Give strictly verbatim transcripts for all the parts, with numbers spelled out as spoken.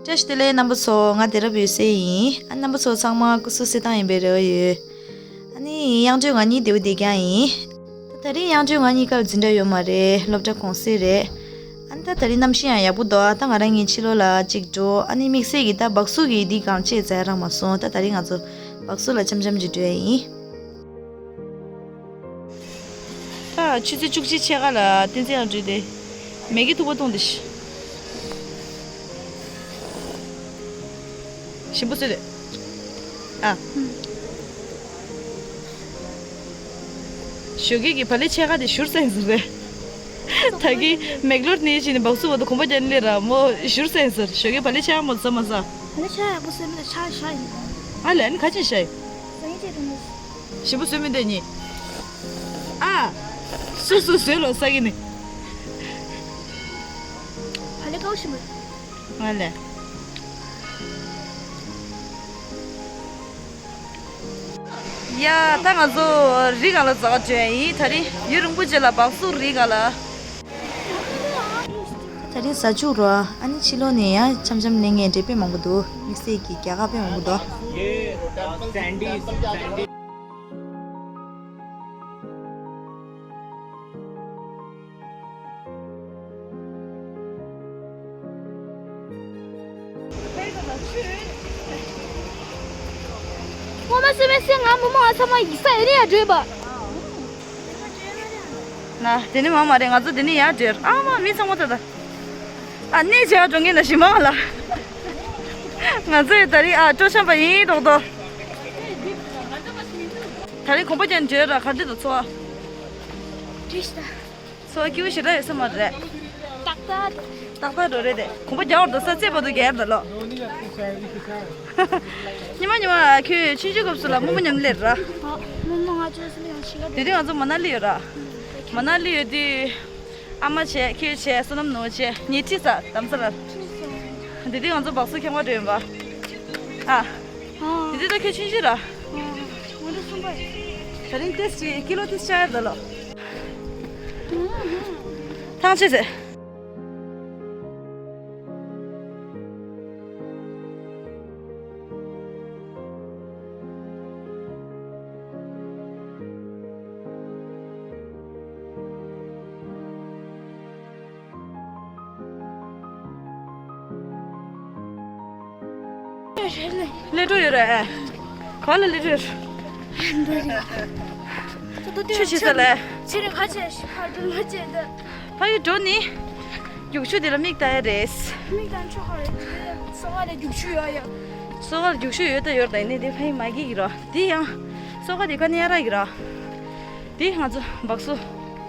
བཀྲ་ཤིས་བདེ་ལེགས་རྣམ་པ་ཚོ། ང་བདེ་རབ་འོད་ཟེར་ཡིན། ཨ་རྣམ་པ་ཚོ་ཚང་མ་སྐུ་གཟུགས་གསལ་ཐང་ཡིན་པའི་རེ་བ་ཡོད། ཨ་ནི་དབྱངས་སྒྲོལ་ང་གཉིས་བདེ་པོ་བསྡད་རྐྱང་ཡིན། ད་ད་རིང་དབྱངས་སྒྲོལ་ང་གཉིས་ཀ་ལ་འཛིན་གྲྭ་ཡོད་མ་རེད། སློབ་གྲྭ་གུང་སེང་རེད། ཨ་ནི་ད་ད་རིང་གནམ་གཤིས་ཡང་ཡག་པོ་འདུག་ཨ་ད་ང་རང་གཉིས་ཕྱི་ལོགས་ལ་གཅིག་འགྲོ། ཨ་ནི་དམིགས་བསལ་གྱི་ད་སྦག་སུ་གི་འདི་གང་བྱས་ཟ་ཡ་རག་མ་སོང་། ད་ད་རིང་ང་ཚོ་སྦག་སུ་ལ་འཆམ་འཆམ་ཅིག་འགྲོ་ཡ་ཡིན། ད་ཆུ་ཚོད་བཅུ་གཅིག་ཕྱེད་ཀ་ལ་བསྟན་འཛིན་ཨ་འགྲུལ་དེ་མེ་གི་ཐུག་པ་བཏུང་དེ་ཤི། ཞིམ་པོ་བཟོས་དེ། ཨ། ཞོགས་ཀས་ཀྱི་བག་ལེབ་ཕྱེད་ཀ་དེ་བཞུར་སེང་ཟེར་རེད། ད་གི་མེག་ལོར་ནས་ཕྱིན་ནས་སྦག་སུ་བར་དུ་གོམ་པ་རྒྱག་ནས་སླེབས་ར་མོ་བཞུར་སེང་ཟེར། ཞོགས་ཀས་བག་ལེབ་ཕྱེད་ཀ་མོ་ཟ་མ་ཟ། བག་ལེབ་ཕྱེད་ཀ་ཡག་པོ་བཟོས་མེད། ད་ཤ་ཤ་ཡིན། ཨ་ལས་ནི་ཁ་ཅིག་ཤ་ཡིན། ཟ་ཡིན་ཅེས་དུ་མོ། ཞིམ་པོ་བཟོས་མི་འདོད་ཉིད། ཨ། སུ་སུ་བཟོས་ལོ་ས་གི་ནི། བག་ལེབ་ཀའོ་ཞིམ་པོ། ང་ལས། ཡ། ད་ང་ཚོ་རི་སྒང་ལ་འཛེག་ག་འགྲོ་ཡ་ཡིན། ད་རིང་ཡུན་རིང་པོ་རྗེས་ལ་སྦག་སུ་རི་སྒང་ལ། ད་རིང་ཟ་བཅུག་རོགས། ཨ་ནི་ཕྱི་ལོགས་ནས་ཡང་འཆམ་འཆམ་ལེན་མཁན་འདྲ་དཔེ་མང་པོ་འདུག་དམིགས་བསལ་གྱི་རྒྱ་གར་དཔེ་མང་པོ་འདུག་ངོ་མ་སེམས་མེད་སེམས། ང་མོ་མོ་ང་ཚང་མ་ཡིག་ས་ཡོད་ནི་ཡ་འགྲོས་པ། ན་དེ་ནི་མ་མ་རེད། ང་ཚོ་དེ་ནི་ཡ་འགྲོས། ཨ་མ་མི་ཚང་མ་ད་ད། ཨ་གནས་བྱེད་འགྲོ་མཁན་ལ་ཞིམ་པ་ལ། ང་ཚོ་ཡི་ད་རིང་ཨ་སྤྲོ་འཆམ་པ་ཡིན་རྡོག་རྡོག་ད་རིང་གོམ་པ་རྒྱག་འགྲོས་ར་ག་འདྲ་འདུག་ཚོ། འགྲིག་ཤི་ད། ཚོ་སྐྱིད་པོ་ཞེ་དྲག་ཡོད་ས་མ་རེད། ཏག་ཏག་ཏག་ཏག་འགྲོ་རེད་དེ། གོམ་པ་རྒྱག་བར་དུ་ས་རྩེད་བར་དུ་རྒྱག་ཡར་ད་ལོ། ཉི་མ་ཉི་མ་ཁྱོད་ཆུང་ཆུང་སྐབས་སུ་ལ་རྨོ་མོ་མཉམ་སླེབས་ར། རྨོ་མོ་ང་ཚོ་སླེབས་ཡང་ཤི་ལ། དེ་དུས་ང་ཚོ་མ་ན་ལི་ཡོད་ར། མ་ན་ལི་ཡོད་དུས། ཨ་མ་བྱས་ཁྱོད་བྱས་བསོད་ནམས་ནོར་བྱས་ངས་ཁྲིད་ས་དམ་ས་ལ། དེ་དུས་ང་ཚོ་སྦག་སུ་ཁྱེར་བ་འགྲོ་ཡིན་པ། ཨ། དེ་དུས་ད་ཁྱོད་ཆུང་ཆུང་ར། ང་ཚོ་གསུམ་པ་ཡིན། ད་རིང་ཏེས་ཀི་ལོ་ཏེས་ཆགས་ཡ་ད་ལོ། ཐང་ཆད་ཟེར། སླེབས་འགྲོ་ཡོད་རེད། ག་ལ་སླེབས་འགྲོ་ཡོད་རེད། ཆུ་ཆེ་ས་ལ། ཕ་ཡུལ་འགྲོ་ནི། རྒྱུག་ཆུ་དེ་ལ་མིག་ལྟ་ཡ་རེད། མིག་ལྟ་ཆོག་ག་རེད། སོ་ག་ལ་རྒྱུག་ཆུ་ཡོད་ཡ། སོ་ག་ལ་རྒྱུག་ཆུ་ཡོད་ད་ཡོད་ད་ཡིན་ནི་དེ་ཕ་ཡུལ་མ་གི་གི་རོ། དེ་ཡང་། སོ་ག་དེ་ཀ་ནི་ཡ་ར་གི་རོ། དེ་ང་ཚོ་སྦག་སུ།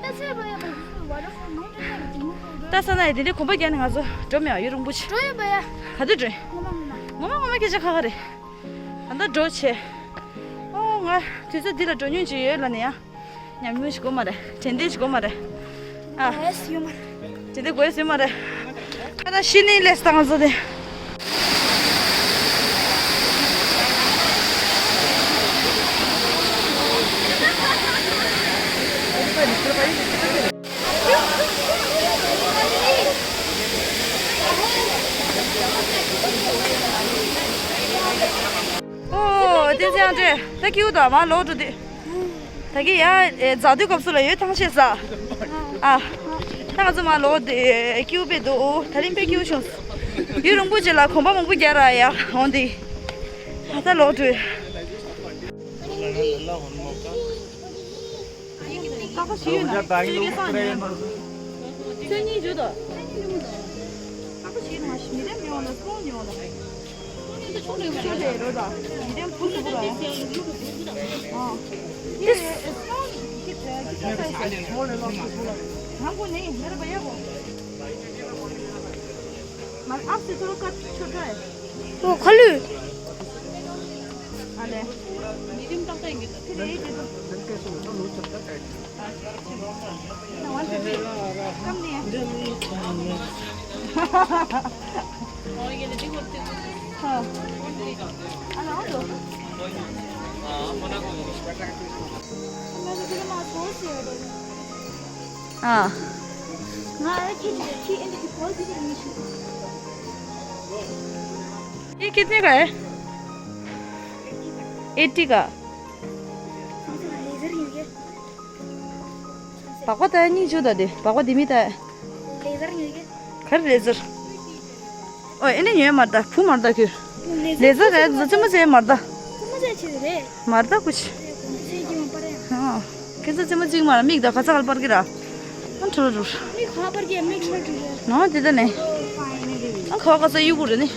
ད་ཚེ་བ་ཡ་སྦག་སུ་ཝ་ཊར་ཕོལ་ནང་དུ་ཡ་དེ་མོ་ད་ས་ན་ཡ་དེ་འདྲའི་གོམ་པ་རྒྱག་ནས་ང་ཚོ་འགྲོ་མེད་ཡུན་རིང་པོ་ཞིག་འགྲོ་ཡོད་པ་ཡ། ག་དུས་འགྲོ་ཡིན། ངོ་མ་ངོ་མ། ངོ་མ་ངོ་མ་སྐད་ཆ་ཁ་ཁ་རེད། ད་ལྟ་འགྲོ་བྱེད། ཨོ་ང་དུས་ཚོད་འདི་ལ་འགྲོ་མྱོང་ཅིག་ཡོད་ལ་ནི་ཡ། ཉམས་མྱོང་ཞིག་དགོས་མ་རེད། དྲན་རྟེན་ཞིག་དགོས་མ་རེད། ཨ། ཨེས་ཡོད་མ་རེད། དྲན་རྟེན་དགོས་ཡོད་མ་རེད། ཨ་ད་ཤི་ནི་ལས་ད་ང་ཚོ་དེ། ཨོ་བསྟན་འཛིན་ཨ་འདྲེ། ད་ཀིའུ་དང་མ་ལོག་འགྲོ་དུས། ད་གི་ཡ་འཛག་དུས་སྐབས་སུ་ལ་ཡོད་ཐང་ཆད་ས། ཨ། ད་ང་ཚོ་མ་ལོག་དེ་ཀིའུ་པེ་འདུག་ད་རིང་པེ་ཀིའུ་བྱུང་། ཡུན་རིང་པོ་རྗེས་ལ་གོམ་པ་མང་པོ་རྒྱག་ར་ཡ་འོང་དེ། ད་ལྟ་ལོག་འགྲོ། ཀ་ཁ་ཞིག་ཡོད་ན། ཚན་གཉིས་བརྗོད་དོ། ཀ་ཁ་ཞིག་ཡོད་ན་མི་རེ་མི་ཡོང་ན་སོང་ཡོང་ན། ཆུ་ལས་རོ་ད། མི་རེ་བུ་སུ་བུ་ར། ཨ། ཏིས། ང་ཀུ་ནེ་མེ་ར་བ་ཡ་གོ། ང་ཨ་སི་ཐོ་ཀ་ཆོ་ཏྲ། ཨོ་ཁ་ལུ། ཨ་ལེ། ཉི་རིམ་ཏག་ཏག་ཡིན་གྱི་འདུག་ཁྱེད་རེད་ཀྱི་འདུག་ཨ་ལེ། ཨ་ལེ། ཨ་ལེ། ཨ། ང་ཨ་ཁྱེད་ཀྱི་ཁྱི་ཨེ་འདི་གི་བོ་ཟི་རེ་ཡིན་ཞུ། ये कितने का है? एट्टी का। बाबा त है, नहीं जो दादे, बाबा दिमी त है। लेजर नहीं है। खर लेजर। ओ, इन्हें ये मरदा, फू मरदा क्यों? लेजर है, जच्चे मुझे मरदा। समझ अच्छे रे। मरदा कुछ। हाँ। कैसे जच्चे मुझे मारा, मिक दा खचा कल पर गिरा। हम थोड़ा दूर। मिक खा पर गया, मिक खा पर गया। ना, दे दे नहीं। हम खा खचा यू बुरे नहीं।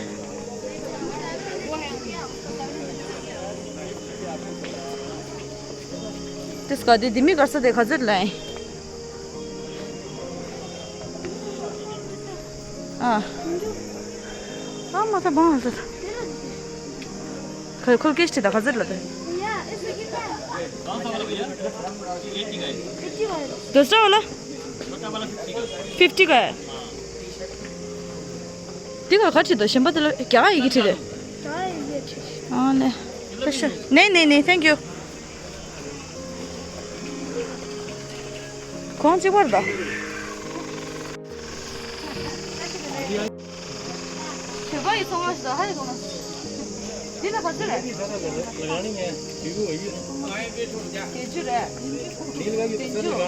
त्यसका दिदी मी गर्छ देखा चाहिँ लाई। अँ। अँ, म त बाँड्छ त। खोल, खोल, के स्थित खजर ल त। दोस्रो होला? फिफ्टी का है। तिग खर्च त सेम्बा त क्या ये की रे? अँ, ले। नहीं, नहीं, नहीं, thank you. ཁོང་གཅིག་པར་ད། བོད་པ་ཡི་ཚོང་བ་ཞིག་ད་ཧ་ཡི་གོང་། འདི་ན་ག་ཚོད་རེད། བརྒྱད་ཅུ་རེད། བདུན་ཅུ། འདི་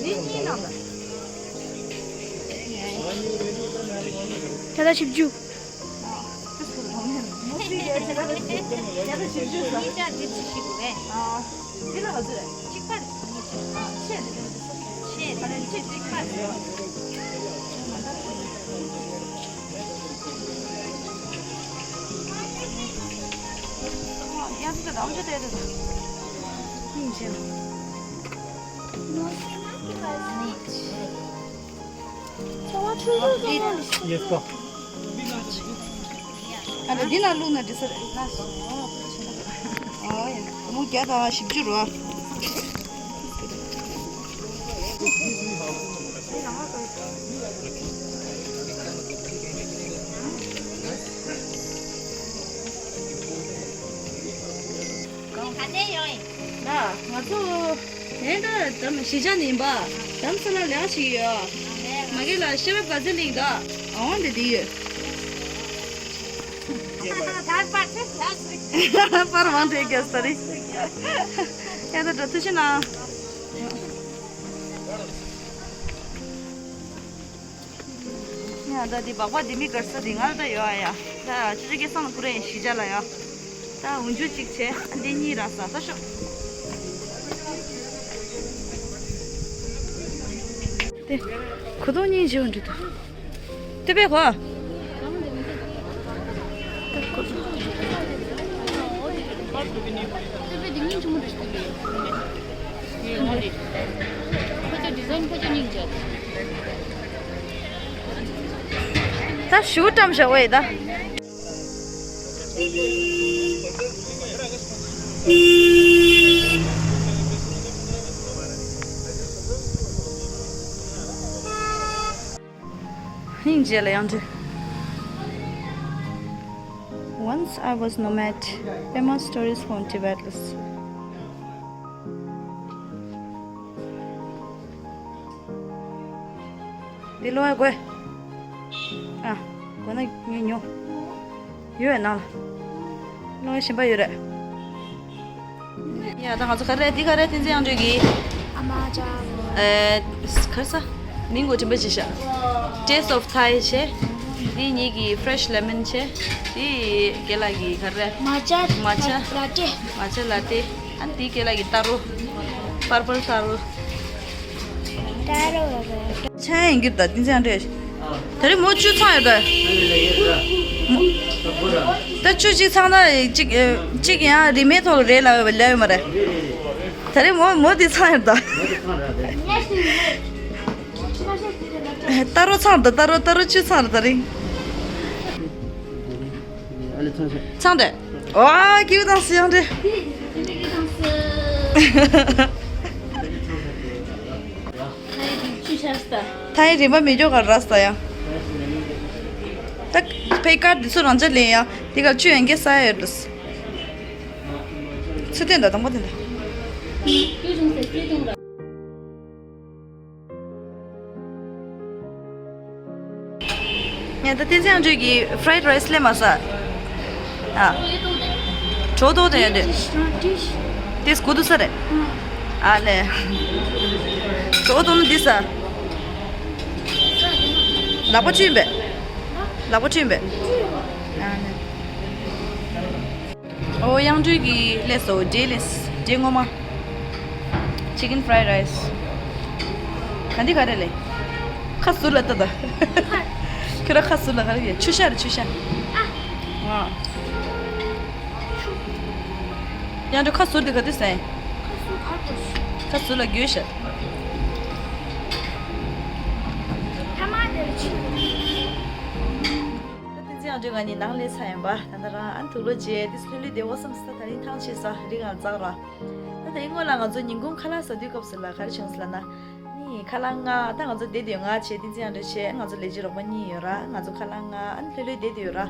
གཉིས་ནང་ད། ད་ལྟ་བཞི་བཅུ། Yes, go. ཨ་ལ་འདི་ན་བླུགས་ན་འགྲིག་ས་རེད། ཨོ་ཡ། མུ་བརྒྱ་དང་བཞི་བཅུ་རོ། ག་ནས་ཡོང་ཡིན། ང་ཚོ་དེ་འདྲ་དམ་གཞིས་ཆགས་ནས་ཡིན་པ། དམ་ས་ལ་ལས་ཀ་བྱེད་ཀྱི་ཡོད། མ་གི་ལ་ཤེས་རབ་དགའ་ཚལ་གླིང་དང་ཨ་ཝང་དེ་དེ་ཡོད། པར་མང་དེ་རྒྱ་ས་རེད། ཡ་ད་འགྲོ་ཐུ་ཤི་ན། ཡ་ད་འདི་སྦག་སྦག་འདི་མི་དགར་ས་འདི་ང་ལ་ད་ཡོད་ཨ་ཡ། ད་ཅི་ཅི་སྐད་སང་ལ་ཁུ་རེ་ཡིན་གཞིས་ཆགས་ལ་ཡ། ད་འུན་ཆུ་གཅིག་བྱས་འདི་གཉིས་རག་ས་ད་ཤོག་དེ་ཁུ་དོང་གཉིས་བྱེད་འོང་འདྲི་ད། དེ་བས་གོ། ད་ཞུ་བཀྲམ་བཞག་པ་ཡིན་ད། ཧིང་རྗེ་ལ་ཡང་འདྲི། Once I was nomad, Pema Stories from Tibet. འདི་ལོ་ཨ་དགོས། ཨ། དགོས་ན་ངས་ཉོ། ཡོད་ནང་ལ། ལོ་ཨ་གཞན་པ་ཡོད་རེད། ཡ་ད་ང་ཚོ་ག་རེ་འདི་ག་རེ་བསྟན་འཛིན་དབྱངས་སྒྲོལ་གྱི། ཨ་མ་ཅག་ཨེ། ག་རེ་ཟ། མིང་གོ་དྲན་པ་ཅི་ཤ། Taste of Thai བྱས། འདི་གཉིས་ཀྱི་fresh lemon བྱས། འདི་རྒན་ལགས་ཀྱི་ག་རེ། མ་ཅག་མ་ཅག་ལ་ཏེ། མ་ཅག་ལ་ཏེ། ཨ་འདི་རྒན་ལགས་ཀྱི་ཏ་རོ། purple ཏ་རོ། ཏ་རོ་ལ་ཏེ། ཆ་ཡིན་གྱི་ད་ཏིན་ཅང་འདྲེས། ད་རེས་མོ་བཅུ་ཚང་ཡོད་ད། ད་བཅུ་གཅིག་ཚང་ན་གཅིག་གཅིག་ཡང་རིན་མེད་ཐོག་རེད་ལབ་ཡོད་པ་ལབ་ཡོད་མ་རེད། ད་རེས་མོ་མོ་འདི་ཚང་ཡོད་ད། ཏ་རོ་ཚང་ད། ཏ་རོ་ཏ་རོ་བཅུ་ཚང་རེད་ད་རིང་། ཚང་དེ། ཨོ་ཀིའུ་དང་སི་ཡང་རེད། ཐའི་རིན་པ་མི་འཇོག་ག་ར་ས་ཡ། ད་ཕའི་ཀར་འདི་ཚོ་རང་འཇགས་ལེན་ཡ། འདི་ག་བཅུ་ཡན་གྱི་ས་ཡ་ཡོད་འདུག་ཚུལ་བསྟན་དང་དང་པོ་དེ་འདྲ། ཡ་ད་བསྟན་འཛིན་དབྱངས་སྒྲོལ་གྱི་fried rice སླེབས་མ་ས། ཨ། གྲོ་ཏོག་དེ་ཡ་འདྲ། དེ་སྐུ་དུ་ས་རེད། ཨ་ལེ། གྲོ་ཏོག་ནི་འདི་ས། ལག་པ་བཀྲུས་པས། ལག་པ་བཀྲུས་པས། ཨ་ལེ། ཨོ་དབྱངས་སྒྲོལ་གྱི་སླེབས་སོ། འབྲས་སླེབས། འབྲས་སྔོན་མ། Chicken fried rice། ག་འདི་ག་རེ་ལེ། ཁ་ཟུར་ལ་ལྟ་ད། ཁྱོད་ར་ཁ་ཟུར་ལ་ག་རེ་ཡ། ཆུ་ཤ་རེད་ཆུ་ཤ། ཨ། དབྱངས་སྒྲོལ་ཁ་ཟུར་དེ་ག་དུས་ཟ་ཡིན། ཁ་ཟུར་ག་དུས། ཁ་ཟུར་ལ་འགྱོད་ཤ། ཐ་མ་དེར་ཕྱིན། ད་བསྟན་འཛིན་དབྱངས་སྒྲོལ་ང་གཉིས་ནང་སླེབས་ཚར་ཡིན་པ། ད་ལྟ་རང་ཨ་ནི་དུག་ལོག་བྱས་དེ་ལྷོད་ལྷོད་བསྡད་འོ་བསམ་སོང་། ད་ད་རིང་ཐང་ཆད་ས་རི་ང་འཛག་ར། ད་ད་ཡིན་སྔོན་ལ་ང་ཚོ་ཉིན་གུང་ཁ་ལག་ཟ་དུས་སྐབས་སུ་ལ་ག་རེ་བྱུང་སོང་ལབ་ན། ནི་ཁ་ལག་ལྔ། ད་ང་ཚོ་བསྡད་དུས་ང་བྱས་བསྟན་འཛིན་དབྱངས་སྒྲོལ་བྱས། ང་ཚོ་ལས་བྱེད་རོགས་པ་གཉིས་ཡོད་ར། ང་ཚོ་ཁ་ལག་ལྔ་ཨ་ནི་ལྷོད་ལྷོད་བསྡད་དུས་ཡོད་ར།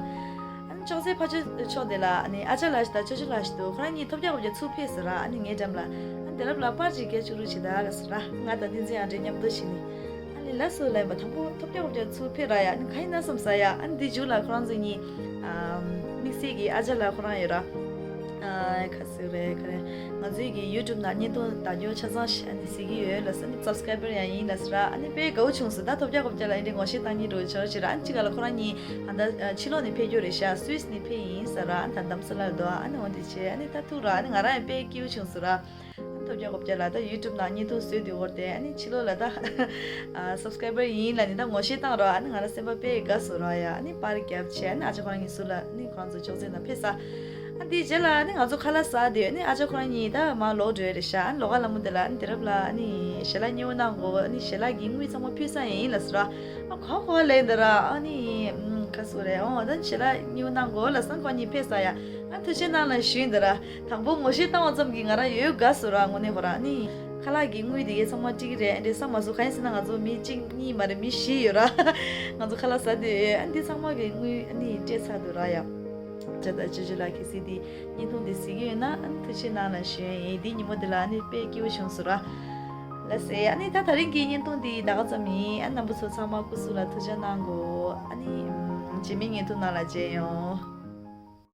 ཨ་ནི་ཅོག་ཙེ་ཕར་ཕྱོགས་ཕྱོགས་དེ་ལ་ཨ་ནི་ཨ་ཅག་ལགས་ཤིག་དང་ཅོ་ཅོ་ལགས་ཤིག་འདུག་ཁོ་རང་གཉིས་ཐོབ་རྒྱག་གོ་རྒྱག་ཚུར་ཕེབས་ཟེར་ར། ཨ་ནི་ངའི་འགྲམ་ལ། ཨ་ནི་དེ་རབས་ལ་པར་ཅིག་སྐད་ཅིག་རུ་བྱེད་ད་ལ་ཟེར་ར། ང་དང་བསྟན་འཛིན་དབྱངས་སྒྲོལ་མཉམ་དུ་ཕྱིན་ནི། ཨ་ནི་ལགས་སོ་ལབ་ཡིན་པ། དང་པོ་ཐོབ་རྒྱག་གོ་རྒྱག་ཚུར་ཕེབས་ར་ཡ། ཨ་ནི་ག་ཡིན་ན་བསམ་ས་ཡ། ཨ་ནི་འདི་མཇུག་ལ་ཁོ་རང་ཚོ་གཉིས། ཨམ། དམིགས་བསལ་གྱི་ཨ་ཅག་ལགས་ཁོ་རང་ཡོད་ར། ཨ། ག་ཟེར་རེད་ག་རེ། ང་ཚོའི་གི་YouTube་ནང་བརྙན་ཐུང་ལྟ་རྒྱུ་ཆ་ཚང་ཞིག་ཨ་ནི་གཟིགས་ཀྱི་ཡོད་ལ་ཟེར། ཨ་ནི་subscriber་ཡང་ཡིན་ལ་ཟེར་ར། ཨ་ནི་དཔེ་དགའ་བོ་བྱུང་སོང་། ད་ཐོབ་རྒྱག་གོ་རྒྱག་ལ་ཨ་ནི་ངོ་ཤེས་བཏང་གི་འགྲོ་ཆོག་ཅིག་ར། ཨ་ནི་ཅིག་ག་ལ་ཁོ་རང་གཉིས་ཨ་ད་ཕྱི་ལོགས་ནས་ཕེབས་རྒྱུ་རེད་ཤག་སུད་སི་ནས་ཕེབས་ཡིན་ཟེར་ར། ཨ་ནི་ད་རྡ་རམ་ས་ལ་ལ་འདུག་ཨ་ནི་འོ་འདི་བྱས་ཨ་ནི་ད་ཐུག་ར། ཨ་ནི་ང་རང་ཡང་དཔེ་སྐྱིད་པོ་བྱུང་སོང་ར། ཐོབ་རྒྱག་གོ་རྒྱག་ལ་ད་YouTube་ནང་བརྙན་ཐུང་བཟོས་དུས་འོར་ཏེ་ཨ་ནི་ཕྱི་ལོགས་ལ་ད་ཨ་subscriber་ཡིན་ལ་ནི་ད་ངོ་ཤེས་བཏང་རོགས། ཨ་ནི་ང་རང་སེམས་པ་དཔེ་དགའ་སོང་ར་ཡ། ཨ་ནི་པར་རྒྱབ་བྱས་ཨ་ནི་ཨ་ཅག་ཁོ་རང་གཉིས་ཟུར་ལ་ཨ་ནི་ཁོ་རང་ཚོ་ཅོག་ཙེ་ནང་ཕེབས་ས། ཨ་དེའི་རྗེས་ལ་ཨ་ནི་ང་ཚོ་ཁ་ལག་ཟ་དུས་ཨ་ནི་ཨ་ཅག་ཁོ་རང་གཉིས་ད་མར་ལོག་འགྲོ་ཡ་རེད་ཤག་ཨ་ནི་ལོགས་ཀ་ལ་མོ་དེ་ལ་ཨ་ནི་དེ་རབས་ལ་ཨ་ནི་ཞལ་ལག་མཉེས་པོ་གནང་དགོས། ཨ་ནི་ཞལ་ལག་གི་དངུལ་ཚང་མ་ཕུལ་ས་ཡིན་ལ་ཟེར་ར། ཨ་ག་ག་ལས་འདི་ར། ཨ་ནི་ཨམ། ག་ཟེར་རེད། ཨོ་ད་ཞལ་ལག་མཉེས་པོ་གནང་དགོས་ལ་ཟེར་ཁོ་གཉིས་ཕེབས་ས་ཡ། ཨ་ཐུགས་རྗེ་གནང་ལ་ཞུས་འདི་ར། དང་པོ་ངོ་ཤེས་བཏང་བ་ཙམ་གྱིས་ང་རང་ཡོད་དགའ་སོང་ར། དངོས་གནས་ཁོ་རང་ནི། ཁ་ལག་གི་དངུལ་དེ་གའི་ཚང་མ་སྤྲད་ཀྱི་རེད་འདྲ་བསམ་མ་སོང་། གང་ཡིན་ཟེར་ན་ང་ཚོ་མི་གཅིག་གཉིས་མ་རེད། མི་བཞི་ཡོད་ར། ང་ཚོ་ཁ་ལག་ཟ་དུས་ཨ་འདི་ཚང་མ་གི་དངུལ་ཨ་ནི་སྤྲད་ཚར་འདུག་ར་ཡ། ཅ་ད་ཅི་ཅི་ལ་གལ་སྲིད་དེ་བརྙན་ཐུང་དེ་གཟིགས་ཀྱི་ཡོད་ན་ཨ་ནི་ཐུགས་རྗེ་གནང་ལ་ཞུ་ཡ་ཡིན། དེ་ཉིན་མོ་དེ་ལ་ཨ་ནི་དཔེ་སྐྱིད་པོ་བྱུང་སོང་ར། ལགས་སེ། ཨ་ནི་ད་ད་རིང་གི་བརྙན་ཐུང་དེ་ད་ག་ཙམ་ཡིན། ཨ་རྣམ་པ་ཚོ་ཚང་མ་སྐུ་གཟུགས་ལ་ཐུགས་ཅག་གནང་དགོས། ཨ་ནི་ཨམ། རྗེས་མའི་བརྙན་ཐུང་ནང་ལ་མཇལ་ཡོང་།